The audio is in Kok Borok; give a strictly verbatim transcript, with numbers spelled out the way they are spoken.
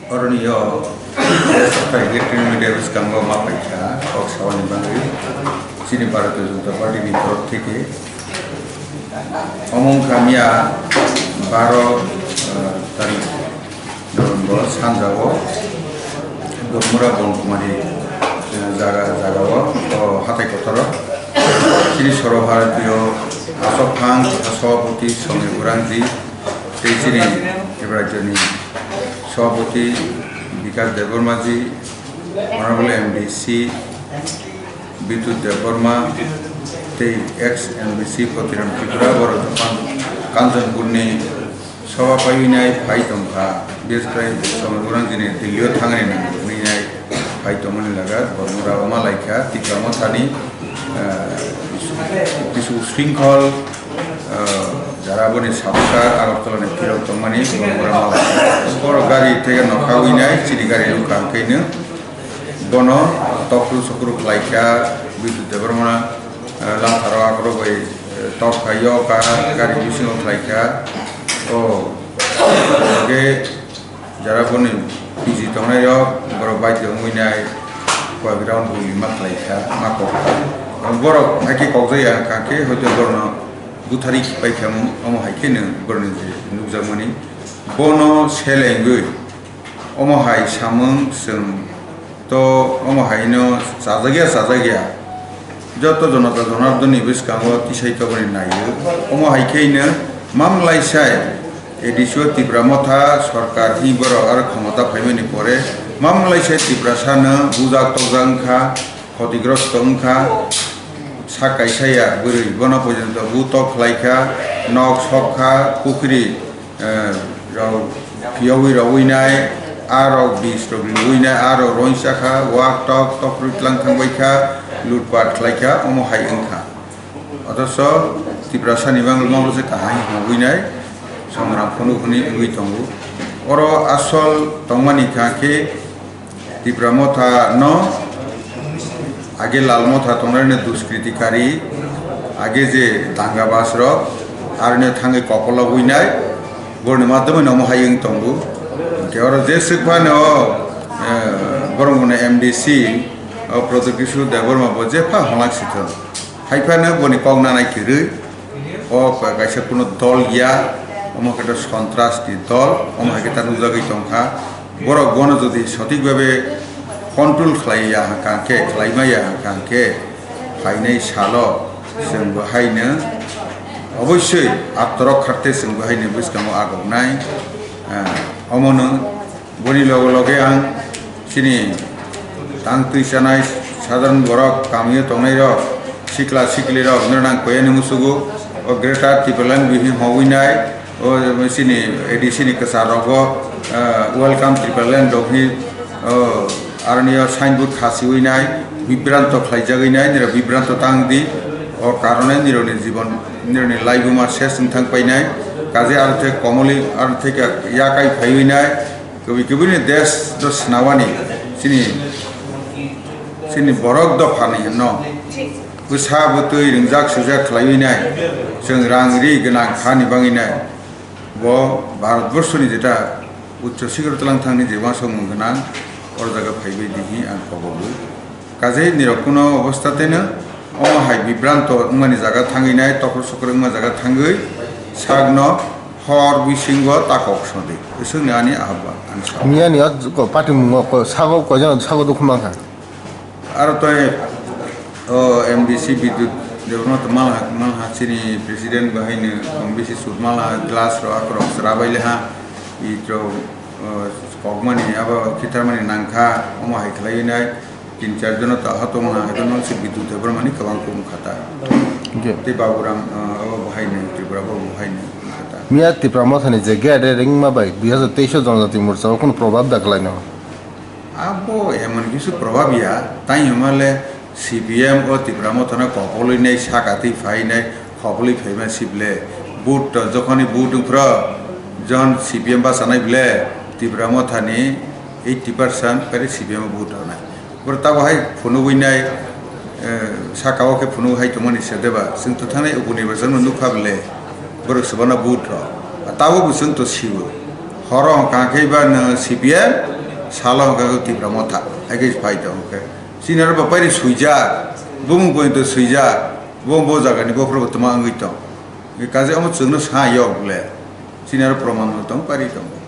Oroni o electronic media bwskango ma paikha kok sabani bagwi chini Bharatiya Janata Party ni torop theke omo wngkha miya baro, eh, tarik November sanjao Bormura Bonkumari, eh, jaga, jagao, o hatai kotor o chini Sarva Bharatiya Asok Phang totha Sabhapati Somi Gurangji tei chini Tripura Rajyoni Sabhapati Bikas Debbarma ji, Honorable M D C Bidut Debbarma tei ex M D C Potiram Tripura borok Kanchanpurni soba paiwi nai phai tongkha. Biyas khlai Somi Gurangji ni Delhi o thangni nangwi nai phai tongmani laga Bormura o ma laikha Tipra Mothani, eh, kisu, kisu shrinkhol, eh, jara boni sabsa Agartala ni phirok tongmani Bormura ma laikha. Borok gari theke nokha wi nai chini gari nukha hwnkhe no bono tokru sokru khlaikha Bidut Debbarma, eh, lamtharo akhoro bai, eh, tok phai o ka gari bisingo khlaikha. O hwnkhe Jara boni P G tongnai rok, borok baidya wngwi nai, koi ground bui ma khlai kha, ma kok kha. Borok hai khe kok jak ya, hwnkha khe hoito borokno buthari pai kha, omo hai khe no borokni je nukjakmani. Bono selengwi, omo hai samung chwng to omo hai no chajak ya, chajak ya. Joto Jonata Jonardon ni bwskango tisai tongmani naio. Omo hai khe no mamlai sai A D C o Tipra Motha sorkar hi borok aro khomota phaimani pore mamlai sai Tiprasa no bujak tokjak wngkha, khotigrosto wngkha, sak kaisa ya bwrwi bono porjonto bu tok khlai kha, nok sok kha, pukhri eh, rok phiyawi rowui nai, a rok bis rok liui nai, a rok roinsa kha, wak tok tok rwi tlang thang bai kha, lutpat khlai kha, omo hai wng kha. Othocho Tiprasa ni bangla se kaham hwnwi nai, songram phunuk hwnwi wngwi tongo. Oro asol tongmani kha khe, Tipra Motha no age Lal Motha tongnai no duskriti kari, age je danga bas rok aroni thangwi kopolo winai, boroni madhyamoi no omo hai wng tongo. Hwnkhe oro je swk phano, eh, borok mano M D C, o Pradyot Kishore Debbarma bo jepha holak sithwng. Haiphano boni kok nanai kwrwi, o kaisa kuno dol ya, omo khe sontras ni dol, omo hai khe ta nukjagwi tongkha. Borok bono jodi sothik bhabe control khlai ya hwnkha khe, khlai ma ya hwnkha khe, phainai salo chwng bo haino obossoi atorok kharte chwng bo haino bwskango agoknai. Ah, omono Boni loge loge ang chini tang twi chanai sadharan borok, kamio tongnai rok, sikla sikli rok, nrwnang koyani musugo o Greater Tipraland bihing hogwi nai, o chini A D C ni kwchar rogo, ah, Welcome Tipraland rok hi, o aroni o signboard khasiwi nai, bibranto khlaijagwi nai, nirok bibranto tang di, o karone nirokni jibon, nirokni laibuma ses wng thang painai, kaje aro thek komoli, aro thek yakai phaiwi nai. Kubui kubui ni desh do swnawani chini, chini borok dophani no bwsa bwtwi ringjak swijak khlaiwi nai, chwng rang ri gwnang kha ni bangwi nai. Bo Bharat Borso ni jeta uccho sikro twlang thangni je uansukmung gwnang, oro jaga phaibai di hi ang kobogo. Kaje nirok kuno obostha teno omo hai bibranto wngmani jaga thangwi nai, tokro sokro wngma jaga thangwi sakno hor bisingo ta kok sodi. Iswkni ani ahobwan, ani sal. Miyani o ko party mungo ko sago koijan sago dukhu mankha. Aro toi o M D C Bidut Debbarma to malha, malha chini president bahaino kong bisi sut malha glass ro akorok chwrabai leha. Itro, o, kokmani abo khitharmani nangkha, omo hai khlaiwi nai. Tin char jono ta ha tongna, haino se Bidut Debbarmani kwbang kung khata. Hwnkhe? Tei Baburam, ah, abo bo haino, Tripura bo bo haino kung khata. Miya Tipra Mothani je gate ringma bai dui hazar teis o Janajati Morcha o kunu probab da kwlaino? Abo emon kisu probab ya, tai hwnmale C P M o Tipra Mothano kopolwi nai saka twi phai nai, khopolwi phaima sible. Vote to jokhoni vote wngphro, jon C P M bachanai ble, Tipra Mothani eighty percent kari C P M o vote rwnai. Boro tabo hai phunugwi nai, eh, saka o khe phunugwi hai tongmani se deba. Chwng to thangnai upu nirbachon no nukha ble, borok se bono vote rw. Tabo bo chwng to siwo. Horo hwnkha khe ba no C P M, Salo hwnkha khe Tipra Motha, hai khe phai tong khe. Chini aro bo pairi swijak, bumung poito swijak, bo, bo jagani bokhorok bo twma wngwi tong. Kaje omo chwngno sa yok le. Chini aro proman tong, pairi tong.